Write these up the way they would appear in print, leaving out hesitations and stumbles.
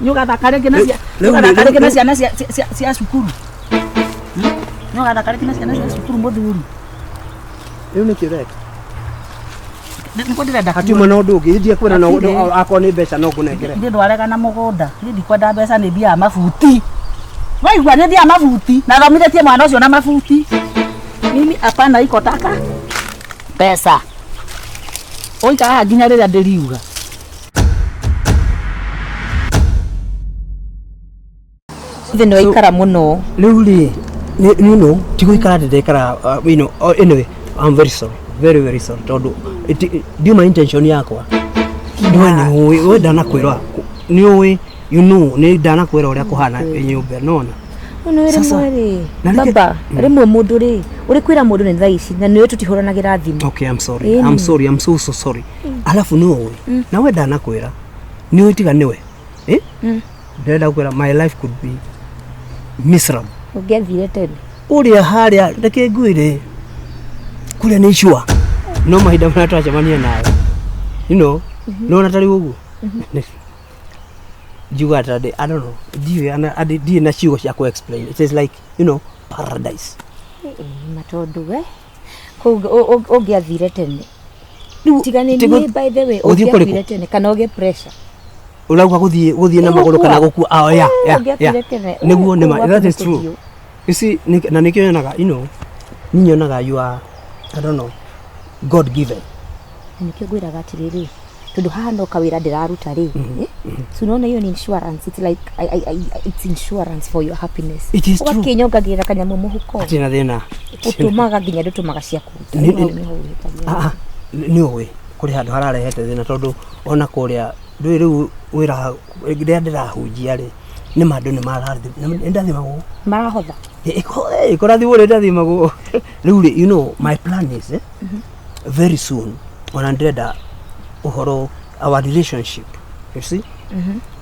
Nĩ ũgathaka rĩngĩ na Rĩu- ũgathaka rĩngĩ na rĩu- ciana cia cukuru. Nĩ ũgathaka rĩngĩ na ciana cia cukuru mũthuri. Rĩu nĩkĩ ũreka? Nĩguo ndĩrenda Hatiuma na ũndũ ũngĩ, ndiĩ kwĩra no Hatirĩ. akorwo nĩ mbeca no ngũnengere. Niĩ ndwarega na mũgũnda. Niĩ ndikwenda mbeca, nĩ thiaga mabuti. Waigua, nĩ thiaga mabuti na thomithĩtie mwana ũcio na mabuti. Mimi hapana iko taka pesa. Ũikara haha nginya rĩrĩa ndĩriuga. Thĩ nĩ waikara mũno. Rĩu rĩ, you know, ti gũikara ndĩrekara, you know, oh, anyway, I'm very sorry, very very sorry, tondũ ndiuma intention yakwa. We nĩ ũĩ, we ndanakwĩra, nĩ ũĩ, you know, nĩ ndanakwĩra ũrĩa kũhana nyũmba, nona. No Sasa, rĩmwe rĩ, na rĩngĩ- baba, rĩmwe mũndũ rĩ, ũrĩ kwĩra mũndũ nĩ thaa ici na nĩwe tũtihũranagĩra thimũ. Okay, I'm sorry. Ĩni. I'm sorry. I'm so so sorry. Alafu nĩ ũĩ, na we ndanakwĩra, nĩ ũĩ tiga nĩwe. Eh? Ndĩrenda kwĩra my life could be miserable. Ũngĩathire tene. Ũrĩa harĩa reke ngwĩre kũrĩa nĩ icua no mahinda marĩa twacemania nawe, you know, nona tarĩ ũguo njugaga ta I don't know, ndiũĩ ndirĩ na ciugo cia kũ explain. It is like, you know, paradise. Ma tondũ we kũu ũngĩathire tene. Rĩu Tiga nĩ niĩ, by the way, gũthiĩ kũrĩkũ? ũngĩakuire tene kana ũgĩe pressure. Ũrauga gũthiĩ na Ĩ, magũrũ kana gũkua. gũkua? Ah, yeah, yeah, Ũngĩakuire yeah. tene. Nĩguo nĩ ma, Kũu that is gwaku true. nĩ You see, na nĩkĩo nyonaga, you know, niĩ nyonaga you are, I don't know, God given. Na nĩkĩo ngwĩraga atĩrĩrĩ, tondũ haha no kawĩra ndĩraruta rĩ, eh? So unaona hiyo ni insurance. It's like it's insurance for your happiness. It is true. Ũgakĩnyongagĩrĩra kanyamũ mũhuko. Hatirĩ na thĩna. Ũtũmaga nginya ndũtũmaga cia kũruta. Nĩ- Rĩu hau nĩho ũhĩtagia. Ah, ah, nĩ ũĩ kũrĩ handũ hararehete thĩna tondũ ona kũrĩa ndũĩ rĩu wĩra rĩrĩa ndĩrahunjia rĩ, nĩ ma andũ nĩ marathimwo, nĩ ndathimagwo. Marahotha. Kũrathimwo nĩ ndathimagwo. Rĩu rĩ, you know, my plan is, eh, very soon ona ndĩrenda ũhoro our relationship, you see,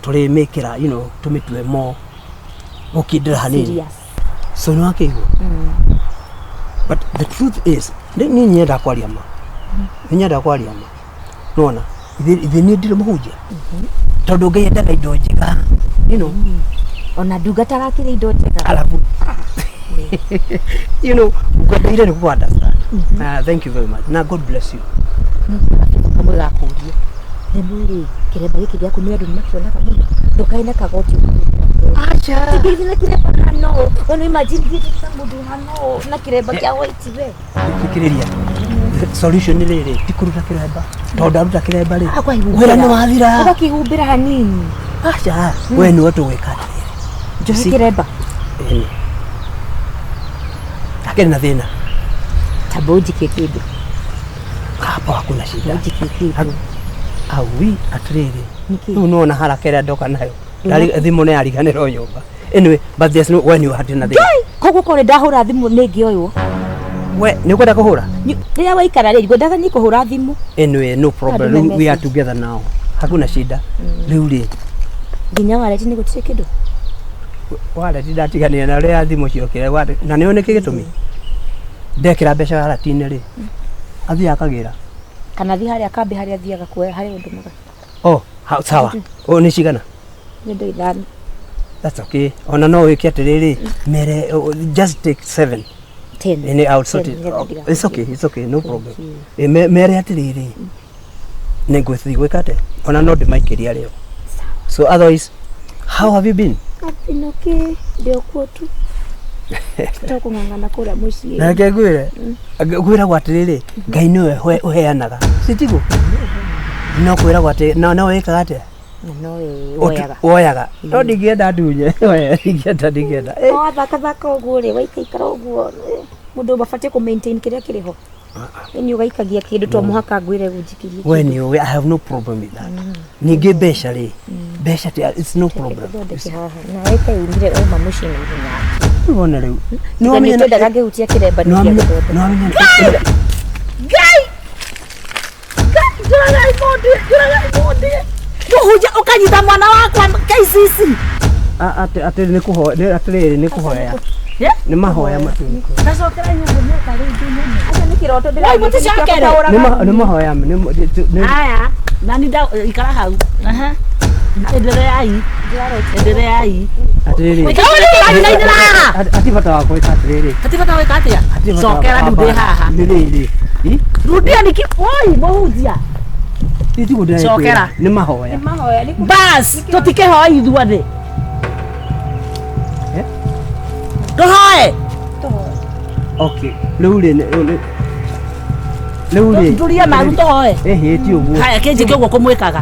tũrĩmĩkĩra, you know, tũmĩtue more gũkindĩra hanini. Serious. So nĩ wakĩigua, but the truth is nĩ nyenda kwaria ma, nĩ nyenda kwaria ma, nona ithe niĩ ndirĩ mũhunjia tondũ Ngai endaga indo njega, you know. Ona ndungata gakĩrĩ indo njega. Alafu, you know, ngwendeire nĩ kũ understand. Thank you very much na God bless you. Kamwe gakũria rĩmwe rĩ, kĩremba gĩkĩ gĩaku nĩ andũ nĩmakĩonaga mũno, ndũkae na kagoti. Acha. Ngĩthiĩ na kĩremba hano, ona imagine thiĩte na mũndũ hano na kĩremba kĩa white we. Thikĩrĩria, solution nĩ rĩrĩ, ti kũruta kĩremba, tondũ ndaruta kĩremba rĩ, Ũkahumbĩra. wĩra nĩ wathira. Ũgakĩhumbĩra hanini. Acha, we nĩwe tũgwĩka atĩrĩrĩ. Josie. Kĩremba. Ĩni. Hakĩrĩ na thĩna. Tamba ũnjikie kĩndũ. Hapo hakuna shida. Ũnjikie kĩndũ. Aui, atĩrĩrĩ. Nĩkĩ? Rĩu nĩwona haraka ĩrĩa ndoka nayo. Thimũ nĩ yariganĩrwo nyũmba. Anyway, but there's no, we nĩ hatirĩ na thĩna. Koguo korwo ndahũra thimũ nĩ ngĩoywo? We nĩ ũkwenda kũhũra? Rĩrĩa waikara rĩ, ngwendaga niĩ kũhũra thimũ. Anyway, no problem. Andũ me Rĩu we are message. together now. Hakuna shida. Rĩu rĩ, Nginya wallet nĩ gũtirĩ kĩndũ. Wallet ndatiganire na rĩrĩa thimũ ciokire na nĩũ nĩkĩ gĩtũmi? Ndekĩra mbeca wallet-inĩ rĩ, athiĩ akagĩra. Kana thiĩ harĩa kambĩ harĩa thiaga kuoya harĩa ũndũmaga. Oh, ha, sawa. Oh, nĩ cigana? Nĩ ndo 5. That's okay. Ona no wĩke atĩrĩrĩ, mere oh, just take 7. 10. Nĩ I'll sort 10, it. nĩgetha Oh, ndigakurie. it's okay, it's okay, no problem. Thank you. Mere atĩrĩrĩ, nĩ ngwĩthiĩ gwĩka atĩa? Ona no ndĩmaikĩria rĩo. So otherwise, how have you been? I've been okay. Ndĩ o kuo tu. To kũng'ang'ana kũrĩa mũciĩ. Na reke ngwĩre, ngwĩragwo atĩrĩrĩ, Ngai nĩwe ũheanaga. Sitiguo? No kwĩragwo atĩ no no wĩkaga atĩa? Na nowe woyaga. Woyaga. No ndingĩenda ndunye. Ndingĩenda, ndingĩenda. No wathakathaka ũguo rĩ, waikaikara ũguo, mũndũ mabatiĩ kũ maintain kĩrĩa kĩrĩ ho. Nĩ ũgaikagia kĩndũ to mũhaka ngwĩre ũnjikirie. We nĩ ũĩ, I have no problem with that. Ningĩ mbeca rĩ, mbeca ti, it's no problem. Thondeke haha. Na wĩkaumire uma mũciĩ na ihenya. Rĩu wona rĩu. Tiga nĩ twendaga ngĩhutia kĩremba Nĩ wamenya, nĩngĩagũthondeka. nĩ wamenya. Ngai! Ngai, njũragai mũndũ, njũragai mũndũ. Mũhunjia ũkanyita mwana wakwa KCC. Atĩrĩ nĩ kũhoya, atĩrĩrĩ nĩ kũhoya. Yeah? Nĩ mahoya matu. Ndacokera nyũngũ mĩaka rĩngĩ nyone. Aca nĩkĩ kĩroto Wai, mũticokere. Nĩ mahoya Aya, nani nda ikara hau. Aha. Endereai. Endereai. Atĩrĩrĩ. Ũikaire haha. Ati bata wa gwĩka atĩrĩrĩ. Ati bata wĩka atĩa? Hatirĩ bata wa Cokera rĩu ndĩ kwamba- haha. Nĩ rĩrĩ. Ĩ? Rudia niki. Oi, mũhunjia. Ti tiguo ndĩrakwĩra. Cokera. Nĩ mahoya. Mahoya nĩ Bas, tũtikĩhoe ithuothe. Eh? Tũhoe. Okay. Rĩu rĩ rĩu rĩ. Turie maru tũhoe. Ĩhĩ ti ũguo. Haya, kĩnjĩke ũguo kũmwĩkaga.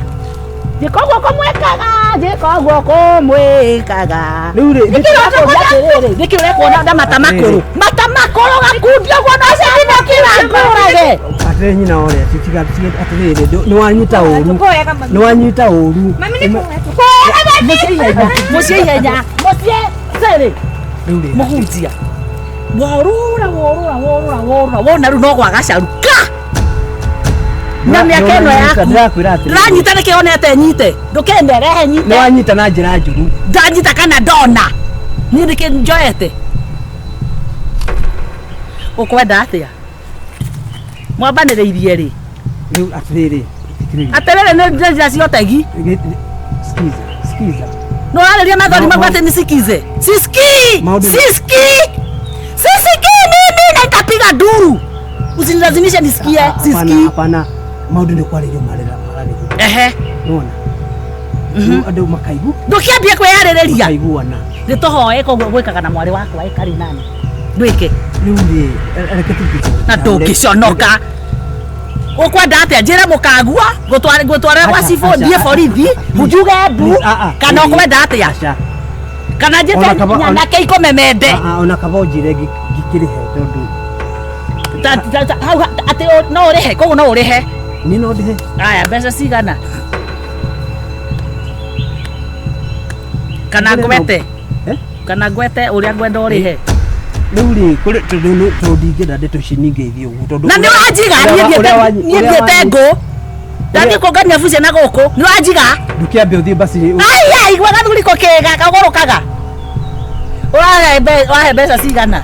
Njĩka ũguo kũmwĩkaga, njĩka ũguo kũmwĩkaga. Rĩu rĩ Nĩkĩ ũrakũria atĩrĩrĩ? Nĩkĩ ũrekuona na mata makũrũ? Mata makũrũ gakundio ũguo no cinokira ngũrage. Atĩrĩ nyina ũrĩa tiga atĩrĩrĩ nĩ wanyita ũru. Tũkũhoyaga mami. Nĩ wanyita ũru. Mami nĩ kũhoya. Mũciĩ ihenya, mũciĩ ihenya, mũciĩ sĩrĩ. Rĩu rĩ. Mũhunjia. Worũra, worũra, worũra, worũra, wona rĩu no gwa gacaru ka. Na mĩaka ĩno yaku. Ndĩrakwĩra atĩrĩrĩ. Ndĩranyita nĩkĩ onete nyite. Ndũkende rehe Nĩ nyite. wanyita na njĩra njũru. Ndanyita kana ndona. Niĩ nĩkĩ njoete. Ũkwenda atĩa? Mwambanĩrĩirie rĩ? Rĩu atĩrĩrĩ. Thikĩrĩria. Atĩrĩrĩ nĩ njĩra cia ũtegi. Sikiza. Sikiza. No arĩria mathori Ma- magu atĩ nisikize. Sisikii! Maũndũ- Sisikii! Sisikii mimi na itapiga nduru. Usinilazimishe nisikie. Hapana, Sisikii. hapana. Maũndũ nĩ kwarĩrio mararĩrio. Ehe. Nĩwona? Rĩu andũ makaigu Ndũkĩambie kwĩyarĩrĩria. makaiguana. Nĩ tũhoe koguo gwĩkaga na mwarĩ wakwa ĩkarĩ nani. Ndwĩke. Rĩu rĩ reke tũthiĩ. Na ndũngĩconoka. Ũkwenda atĩa njĩre mũkagua ngũtwarĩra gwa Aca, cibũ aca, thiĩ aca, borithi njuge mbu Please, ah, ah, kana eh, ũkwenda atĩa Aca. kana Ona njĩte kaba- nyanake ikũmemende Ah, ah, ona kaba ũnjĩre ngĩkĩrĩhe tondũ hau atĩ no ũrĩhe koguo no ũrĩhe niĩ no ndĩhe. Aya, mbeca cigana? Kana Ngũrĩ no- ngwete? Eh? Kana ngwete ũrĩa ngwenda ũrĩhe? Rĩu rĩ kũrĩ tondũ tondũ ndingĩenda ndeto ici ningĩ ithiĩ ũguo tondũ Na nĩ ũranjiga ũrĩa niĩ wa- ũrĩa wanyi- niĩ ũrĩa thiĩte wanyi- ngũ. Ndathiĩ kũngania bucia na gũkũ. Nĩ ũranjiga? Ndũkĩambe ũthiĩ basi Aya, igua gathuri ko kĩga kagũrũkaga. Ũrahe mbeca cigana?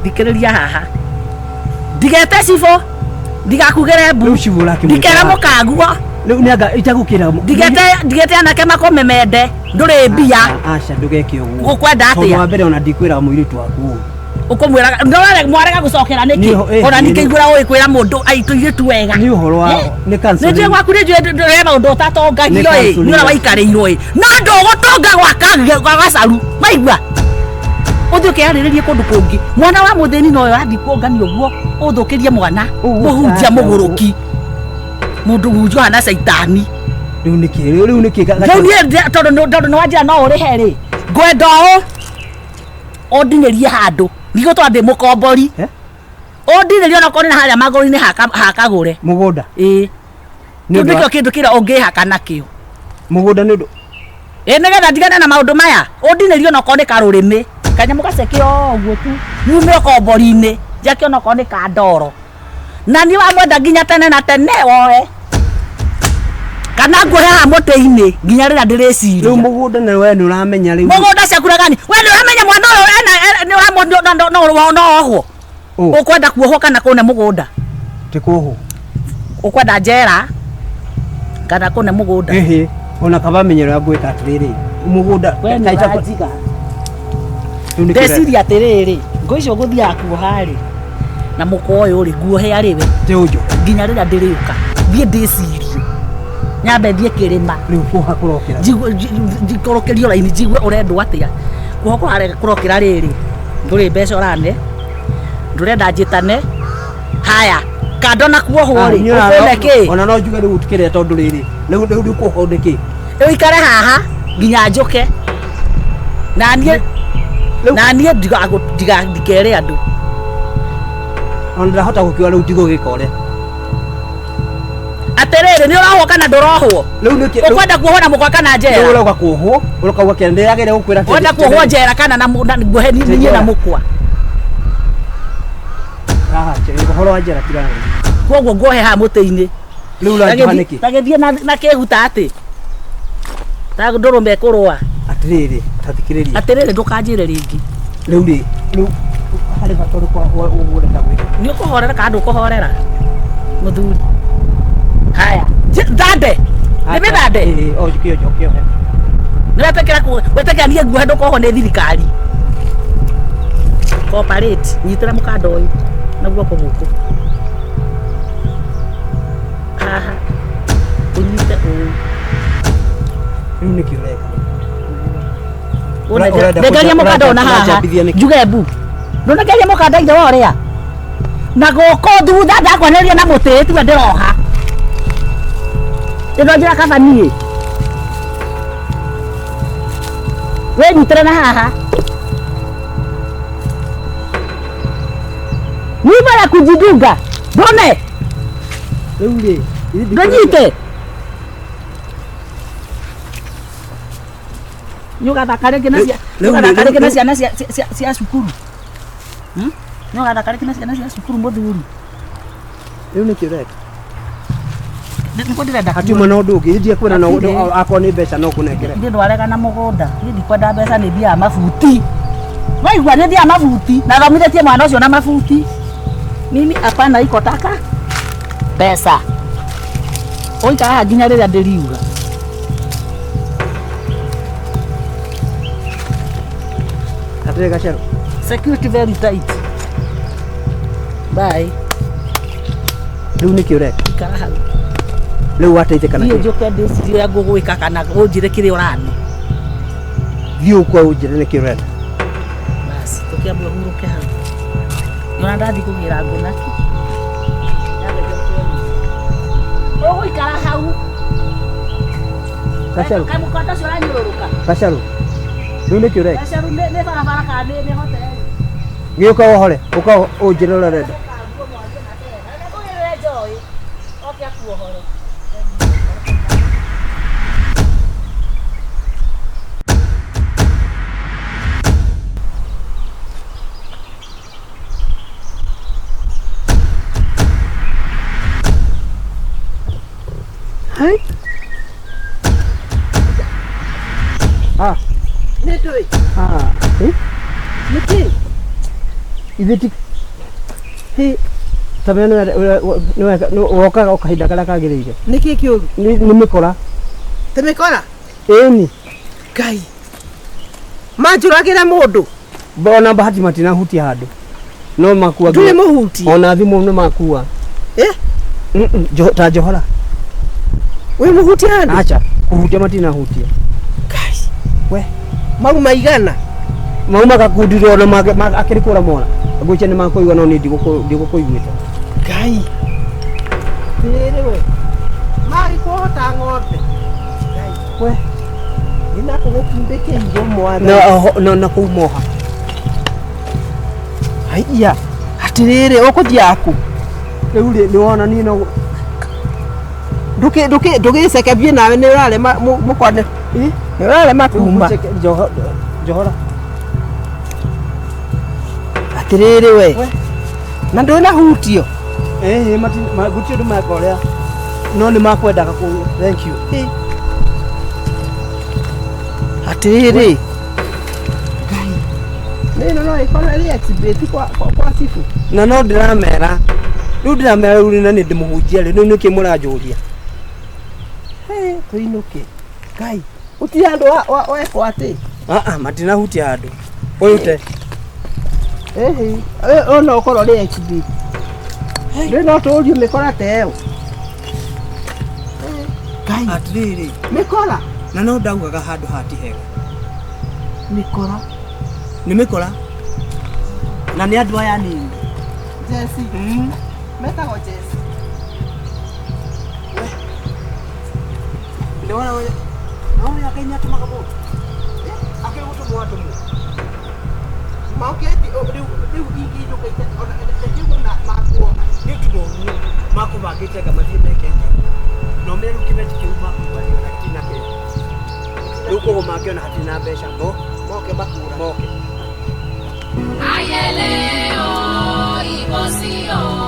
Thikĩrĩria haha. Ndigete cibũ. Ndigakugĩre mbu. Rĩu cibũ ũrakĩmwĩta Ndikera wa- mũkaguo. Rĩu nĩ anga itagũkĩra Ndigete anake makũmemende. Ndũrĩ mbia. Aca ndũgeke ũguo. Ũkwenda Tondũ atĩa? wa mbere ona ndikwĩra mũirĩtu waku ũũ. Ũkũmwĩraga ndũrarega mwarega gũcokera nĩkĩ? Ona ningĩ ũĩ kwĩra mũndũ aitũ wega. Nĩ ũhoro wa nĩ Nĩ counseling. njũĩ gwaku nĩ njũĩ ndũrĩ maũndũ ũtatongagio Nĩ ĩ nĩ counseling. ũrĩa waikarĩirwo ĩ no ndũgũtonga gwa gacaru maigua ũthiĩ ũkeyarĩrĩrie kũndũ kũngĩ mwana wa mũthĩni noyo athiĩ kuongania ũguo ũthũkĩrie mwana Ũguo, mũhunjia aca, mũgũrũki mũndũ hunjia ũhana caitani Rĩu nĩkĩ rĩu nĩkĩ rĩu niĩ tondũ tondũ nĩ wanjĩra no ũrĩhe rĩ ngwenda ũũ ũndinĩrie handũ ndigũtwa ndĩ mũkombori Eh? ũndinĩrie onakorwo nĩ na harĩa magũrũ-inĩ hakagũre Mũgũnda. ĩĩ Nĩ kĩu ũndũ wa- nĩkĩo kĩndũ kĩrĩa ũngĩhaka nakĩo Mũgũnda nĩ ũndũ ĩ nĩgetha ndigane na maũndũ maya ũndinĩrie onakorwo nĩ karũrĩmĩ kanyamũ gaceke o ũguo tu nyume ũkombori-inĩ njake onakorwo nĩ ka ndoro na niĩ wamwenda nginya tene na tene woe kana nguohe haha mũtĩ-inĩ nginya rĩrĩa Rĩu ndĩrĩciria mũgũnda na we nĩ ũramenya rĩu. mũgũnda ciakuraga ni we nĩ ũramenya mwana ũyũ ena nĩ ũramwo no ohwo Ũ, ũkwenda kuohwo kana kũne mũgũnda ti kuohwo. ũkwenda njera kana kũne mũgũnda Ĩhĩ ona kaba menye ũrĩa ngwĩka atĩrĩrĩ mũgũnda We nĩ ũranjiga. Rĩu nĩkĩ ũrenda? ndeciria atĩrĩrĩ ngũ icio ngũthiaga kuoha rĩ na mũkwa ũyũ rĩ nguohe arĩ we Tĩ ũnjohe. nginya rĩrĩa ndĩrĩũka thiĩ ndĩcirie nyambe thiĩ kĩrĩma Rĩu kuoha kũrokĩra. njikũrũkĩrio raini njigue ũrendwo atĩa kuoha kũrokĩra rĩrĩ ndũrĩ mbeca ũrane ndũrenda njĩtane haya kando na kuohwo Ah, rĩ niĩ ona- ũkũne kĩ Ona no njuge rĩu kĩrĩa tondũ rĩrĩ rĩu rĩu rĩu kuohwo nĩkĩ? ũikare haha nginya njũke na niĩ Rĩu- na niĩ ndikere andũ Ona ndahota gũkiuga rĩu ndigũgĩka ũrĩa. atĩrĩrĩ nĩ ũrohwo kana ndũrohwo Rĩu nĩkĩ rĩu ũkwenda kuohwo na mũkwa kana rĩu njera ũrauga kuohwo ũrauga kĩrĩa ndĩragĩrĩa gũkwĩra kĩrĩa- ũkwenda kuohwo njera kana na nguohe niĩ na Njera. mũkwa Haha, ũhoro wa njera tigana naguo. koguo nguohe haha mũtĩ-inĩ Rĩu ũranjoha nĩkĩ? tagĩthiĩ na kĩhuta atĩ ta ndũrũme ĩkũrũa Atĩrĩrĩ, ta thikĩrĩria. atĩrĩrĩ ndũkanjĩre rĩngĩ Rĩu rĩ, rĩu Harĩ bata ũrĩkũ ũguo ũrenda gwĩka? Nĩ ũkũhorera kana ndũkũhorera mũthuri? Haya, thande nĩ mĩthande. Ĩĩ, o kĩojo kĩohe. Nĩ wetĩkĩra wetĩkĩra niĩ nguohe ndũkohwo nĩ thirikari. Cooperate, nyitĩra mũkanda ũyũ na guoko gũkũ haha, ũnyite ũũ. Rĩu nĩkĩ ũreka? Ndengeria mũkanda ũyũ na haha. Ũranjambithia nĩkĩ? Njuge mbu. Ndũnengeria mũkanda ithe wa ũrĩa na gũkũ thutha ndakwanĩria na mũtĩ tiwe ndĩroha ĩno njĩra kaba niĩ wĩnyitĩre na haha nyumba ya kujidunga ndone. Rĩu rĩ Ndũnyite nĩũgathaka rĩngĩ na nĩũgathaka rĩngĩ na ciana cia cukuru. Nĩũgathaka rĩngĩ na ciana cia cukuru mũthuri. Rĩu nĩkĩ ũreka? Nĩkuo ndĩrenda. Hatiuma na ũndũ ũngĩ ndiakwĩra no Hatirĩ. akorwo nĩ mbeca no kũnengere. Ithuĩ ndwarega na mũgũnda, niĩ ndikwenda mbeca, nĩ thiaga mabuti, waigua? Nĩ thiaga mabuti na thomithĩtie mwana ũcio na mabuti. Mimi hapana iko taka pesa ũikara haha nginya rĩrĩa ndĩriuga. Hatirĩ gacerũ. Security very tight. Bye. Rĩu nĩkĩ ũreka? Ikara hau. Rĩu wateithĩka na Niĩ kĩ? njũke ndĩcirie ũrĩa ngũgwĩka kana ũnjĩre kĩrĩa ũrane. Thiĩ ũkwa ũnjĩre nĩkĩ ũrenda. Basi tũkĩambia ũhurũke hau nĩona ndathiĩ kũgĩra ngũ naki ũgũikara hau. Gacerũ. Kaĩ mũkanda ũcio ũranyũrũrũka? Gacerũ, rĩu nĩkĩ ũreka? Gacerũ nĩ barabara kana nĩ hoteli? Gĩũka ũhore, ũka ũnjĩre ũrĩa ũrenda. Ũgĩrĩre njoĩ oke akuohore. Hai? Ah. Nĩ ndũĩ. Ah, eh? Nĩkĩ? Ithuĩ ti hĩ tamenya wokaga o kahinda karĩa kagĩrĩire. Nĩkĩ kĩũru? Nĩ mĩkora. Tĩ mĩkora? Ĩni. Ngai. Manjũragĩre mũndũ. Ona bahati matinahutia handũ no makua. Ndũrĩ mũhutie. Ona thimũ nĩ makua. Eh? Mm-mm, ta njohora. Wĩ mũhutie handũ? Acha, kũhutia matinahutia. Ngai. We. Mau maigana. Mauma gakundi ona akĩrĩ kũra mora ngwĩcia nĩ makũigua no niĩ ndigũkũiguĩte. Ngai. Rĩrĩ we. Magĩkuohota ng'ombe. Ngai. We. Nĩ nakũgũkundĩkĩirwo mwathani. Na na kũu moha. Haiya. Atĩrĩrĩ, ũkũthiaga kũ? Rĩu rĩ nĩ wona niĩ no Ndũgĩcekebie nawe nĩ ũrarema mũkwane. Nĩ ũrarema kuma. Njohora. Atĩrĩrĩ we. We. Na ndũrĩ na hutio. Ĩĩ, gũtirĩ ũndũ meka ũrĩa no nĩ makwendaga kũ thank you. Atĩrĩrĩ. Ngai. Nĩ ĩno no ĩkorwo ĩrĩ exhibit kwa cibu. Na no ndĩramera rĩu, ndĩramera rĩu na nĩ ndĩmũhunjia rĩ, rĩu nĩkĩ mũranjũria? Hĩ, tũinũke. Ngai. Gũtirĩ handũ wekwo atĩ. Aa, matinahutia handũ ũyũ te. Ĩhĩ, ũyũ no ũkorwo ũrĩ exhibit. Rĩu no tũũrio mĩkora ta ĩyo. Ngai. Atĩrĩrĩ. Mĩkora. Na no ndaugaga handũ hati hega. Mĩkora. Nĩ mĩkora na nĩ andũ aya nini. Jesi. Metagwo Jesi. Nĩwona ũrĩa na ũrĩa Ngai nĩatũmaga mũndũ akĩrĩ gũtũmwo atũmwo. Mokĩte rĩu ingĩinũka ona rĩu makuoha. Nĩ tiga ũguo makũbangĩte anga mathiĩ meke atĩa na ũmenye rĩu kĩbeti kĩu makũigua na gĩtina kĩo rĩu koguo mangĩona hatirĩ na mbeca mo Moke makura. Moke. Ayele o, ìbòsí o.